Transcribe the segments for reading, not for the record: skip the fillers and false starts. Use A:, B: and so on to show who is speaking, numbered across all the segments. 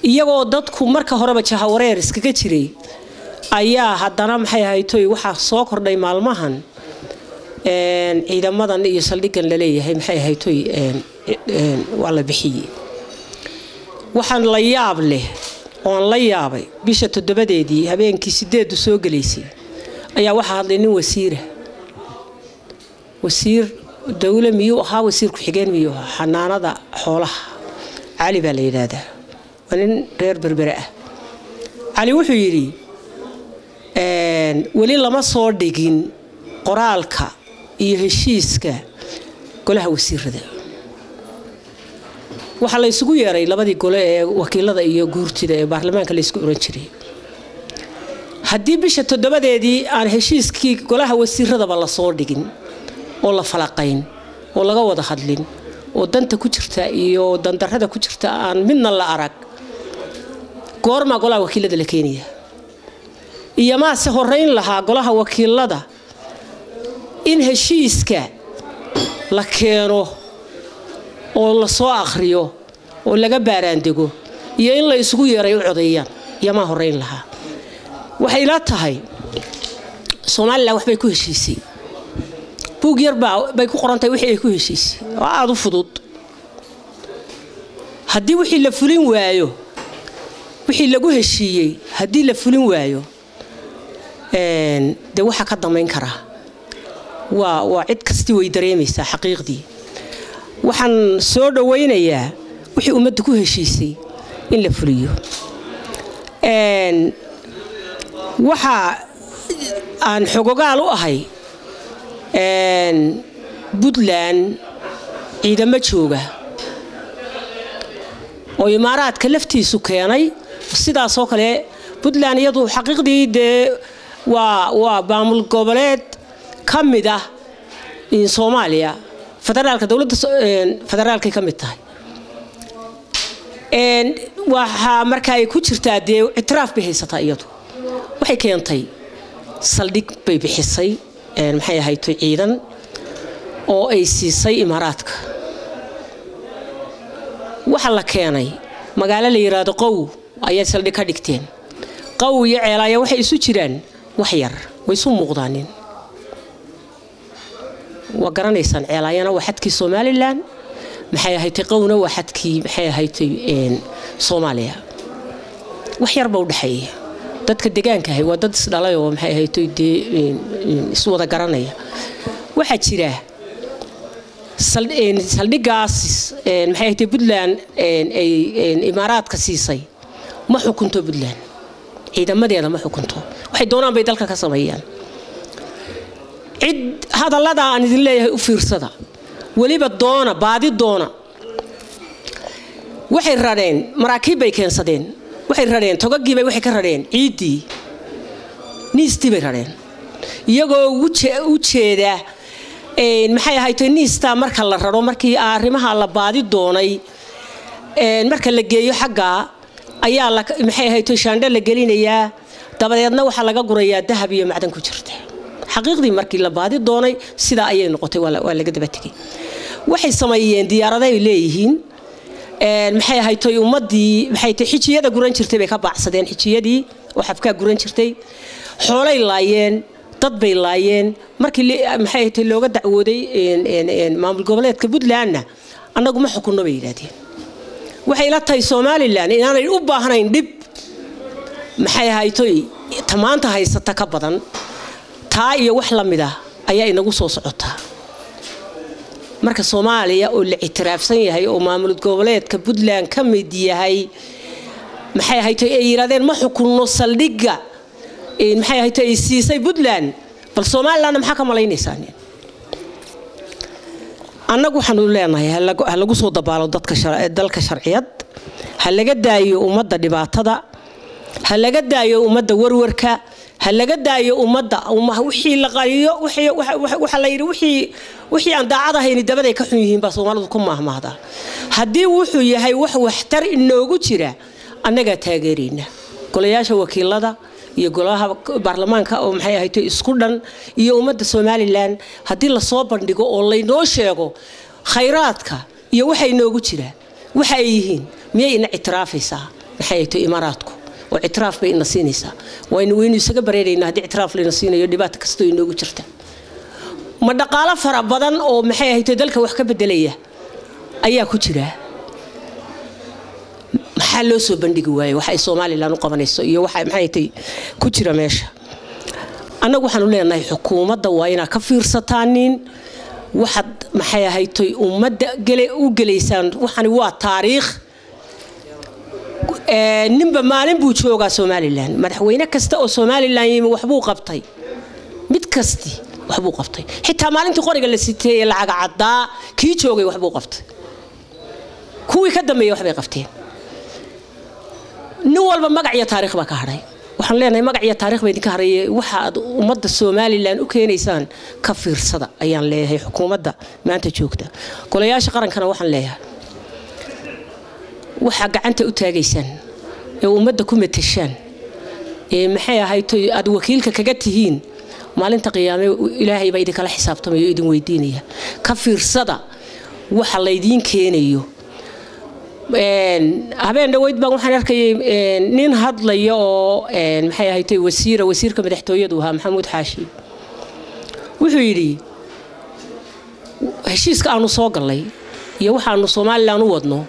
A: Iyagoo dadku marka horeba jahawareer iskaga jiray ayaa haddana, maxay ahaytoy, waxaa soo kordhay maalmahan ciidamadan iyo saldhiggan laleeyahay, maxay ahaytoy, waa la bixiyey. Waxaan la yaab leh oon la yaabay, bisha 7deedii habeenkii 8du soo gelaysay ayaa waxaa hadlay nin wasiira, wasiir dowle miyuu ahaa, wasiir ku-xigeen miyuu ahaa, xanaanada xoolaha, Cali baa la yidhaahdaa, waa nin reer Berbere ah. Cali wuxuu yidhi weli lama soo dhigin qoraalka iyo heshiiska golaha wasiirada. Waxaa la isugu yeeray labadii gole ee wakiilada iyo guurtida ee baarlamaanka la isku oran jiray. Haddii bisha 7deedii aan heshiiskii golaha wasiiradaba lasoo dhigin oo la falaqayn oo laga wada hadlin oo danta ku jirta iyo dandarrada ku jirta aan midna la arag, goormaa golaha wakiilada la keenaya? Iyo maase horeyn lahaa golaha wakiilada in heshiiska la keeno oo lasoo akhriyo oo laga baaraandego iyo in la isugu yeeray u codeeyaan? Iyomaa horeyn lahaa? Waxay ila tahay Somalilan waxbay ku heshiisay, buug yar baa bay ku qorantahay wixii ay ku heshiisay oo aada u fudud. Haddii wixii la fulin waayo, wixii lagu heshiiyey haddii la fulin waayo, dee waxaa ka damayn karaa waa cid kastii way dareemaysaa xaqiiqdii. Waxaan soo dhawaynayaa wixii ummadda ku heshiisay in la fuliyo. Waxa aan xogogaal u ahay Puntland ciidamo jooga oo Imaaraadka laftiisu keenay. Sidaasoo kale Puntland iyadu xaqiiqdii dee waa maamul goboleed ka mid ah Soomaaliya, federaalka, dowladda federaalkay ka mid tahay. Waxaa marka ay ku jirtaa dee ictiraaf bay haysataa iyadu. Waxay keentay saldhig bay bixisay, maxay ahayto, ciidan oo ay siisay Imaaraadka. Waxa la keenay magaalo la yiraahdo Qow ayay saldhig ka dhigteen. Qow iyo Ceelaaya waxay isu jiraan wax yar, way isu muuqdaanin, waa garanaysaan. Ceelaayana waa xadkii Somalilan, maxay ahaytay, Qowna waa xadkii, maxay ahaytay, Soomaaliya, wax yarba u dhexeeya. Dadka deegaanka ahay waa dad isdhalay oo, maxay ahaytay, dee iswada garanaya. Waxaa jira saldhigaas, maxay ahaytay, Puntland ay Imaaraadka siisay. Ma xukunto Puntland ciidamadeeda, ma xukunto, waxay doonaan bay dalka ka sameeyaan. Cid hadallada aan idin leeyahay u fiirsada, weliba doona baadi doona. Waxay rareen, maraakiib bay keensadeen, waxay rareen togagiibay, waxay ka rareen ciiddii niistii bay rareen, iyagoo u jeeda, maxay ahaytay, niistaa marka la raro, markii arrimaha la baadi doonay, marka la geeyo xaggaa ayaa la, maxay ahaytay, shaandho la gelinayaa, dabadeedna waxaa laga gurayaa dahab iyo macdan ku jirta. Xaqiiqdii markii la baadi doonay sidaa ayay noqotay, waa laga daba tegey. Waxay sameeyeen diyaaradahay leeyihiin, maxay ahaytay, ummadii, maxay tahay, xijiyada guran jirtay bay ka baacsadeen, xijiyadii oo xabkaa guran jirtay. Xoolay laayeen, dad bay laayeen. Markii, maxay ahaytay, looga dacwooday maamul goboleedka Puntlandna, annagu ma xukunno bay yidhaahdeen. Waxay la tahay Somalilan inaanay u baahnayn dhib, maxay ahaytoy, tamaanta haysata ka badan. Taa iyo wax la mid ah ayaa inagu soo socotaa. Marka Soomaaliya oo la ictiraafsan yahay oo maamul goboleedka Puntland ka mid yahay, maxay ahaytoy, ay yidhahdeen ma xukunno saldhigga, maxay ahaytoy, ay siisay Puntland, bal Somalilandna maxaa ka malaynaysaan? Annagu waxaanu leenahay ha lagu soo dabaalo dadka dalka sharciyad, ha laga daayo ummadda dhibaatada, ha laga daayo ummadda warwarka, ha laga daayo ummadda wixii la qariyo. Waxa la yidhi wixii aan daacad ahayni dabaday ka xun yihiin baa Soomaalidu ku maahmaahdaa. Haddii wuxuu yahay wax waxtar inoogu jira, annagaa taageerayna. Golayaasha wakiilada iyo golaha baarlamaanka oo, maxay ahaytay, isku dhan iyo ummadda Somalilan, haddii lasoo bandhigo oo laynoo sheego khayraadka iyo waxa inoogu jira waxa ay yihiin, miyay ina ictiraafaysaa? Maxay tahay Imaaraadku oo ictiraaf bay ina siinaysaa? Waynu isaga bareeraynaa haddii ictiraaf layna siinayo dhibaato kastoo inoogu jirta. Ma dhaqaalo fara badan oo maxay ahayd dalka wax ka bedelaya ayaa ku jira? Maxaa loo soo bandhigi waayey waxa ay Somaliland u qabanayso iyo waxa maxay tahay ku jira meesha? Annagu waxaanu leenahay xukuumadda waa inaad ka fiirsataanin waxaad maxay ahayd ummadda u gelaysaan. Waxani waa taariikh. Ninba maalin buu joogaa Somaliland. Madaxweyne kasta oo Somaliland yimi waxbuu qabtay, mid kasti waxbuu qabtay. Xitaa maalintii qoriga la sitay ee lacaga caddaa kii joogay waxbuu qabtay, kuwii ka dambeeyey waxbay qabteen. Nin walba magac iyo taariikh baa ka hadhay. Waxaan leenahay magac iyo taariikh baa idinka hadhay. Waxa aad ummadda Somaliland u keenaysaan ka fiirsada ayaan leeyahay xukuumadda maanta joogta. Golayaasha qarankana waxaan leeyahay waxaa gacanta u taagaysaan ee ummadda ku matashaan ee maxay ahayd aad wakiilka kaga tihiin maalinta qiyaame Ilaahay baa idinkala xisaabtamaya oo idin weydiinaya. Ka fiirsada waxa laydiin keenayo. Habeen dhaweyd baan waxaan arkayay nin hadlaya oo maxay ahayd wasiirka madaxtooyadu ahaa Maxamuud Xaashi. Wuxuu yidhi heshiiska aanu soo gallay iyo waxaanu Somaliland u wadno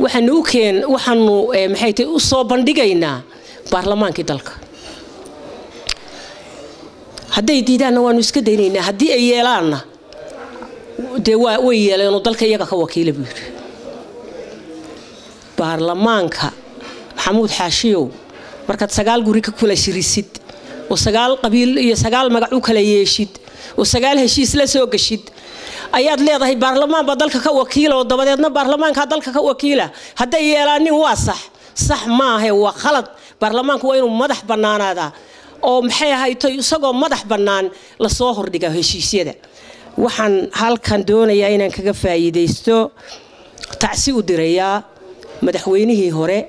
A: waxaanu u keen waxaanu maxay tahay u soo bandhigaynaa baarlamaankii dalka. Hadday diidaanna waanu iska daynaynaa, haddii ay yeelaanna dee way yeeleenoo dalka iyaga ka wakiila buu yidhi. Baarlamaanka Maxamuud Xaashiyow, markaad 9 guri ka kula shirisid oo 9 qabiil iyo 9 magac u kala yeeshid oo 9 heshiis la soo gashid ayaad leedahay baarlamaan baa dalka ka wakiila oo dabadeedna baarlamaanka dalka ka wakiila. Hadday yeelaanin waa sax, sax maahe, waa khalad. Baarlamaanku waa inuu madax bannaanaadaa oo maxay ahayd isagoo madax bannaan lasoo hordhiga heshiisyada. Waxaan halkan doonayaa inaan kaga faa'iidaysto tacsi u dirayaa madaxweynihii hore.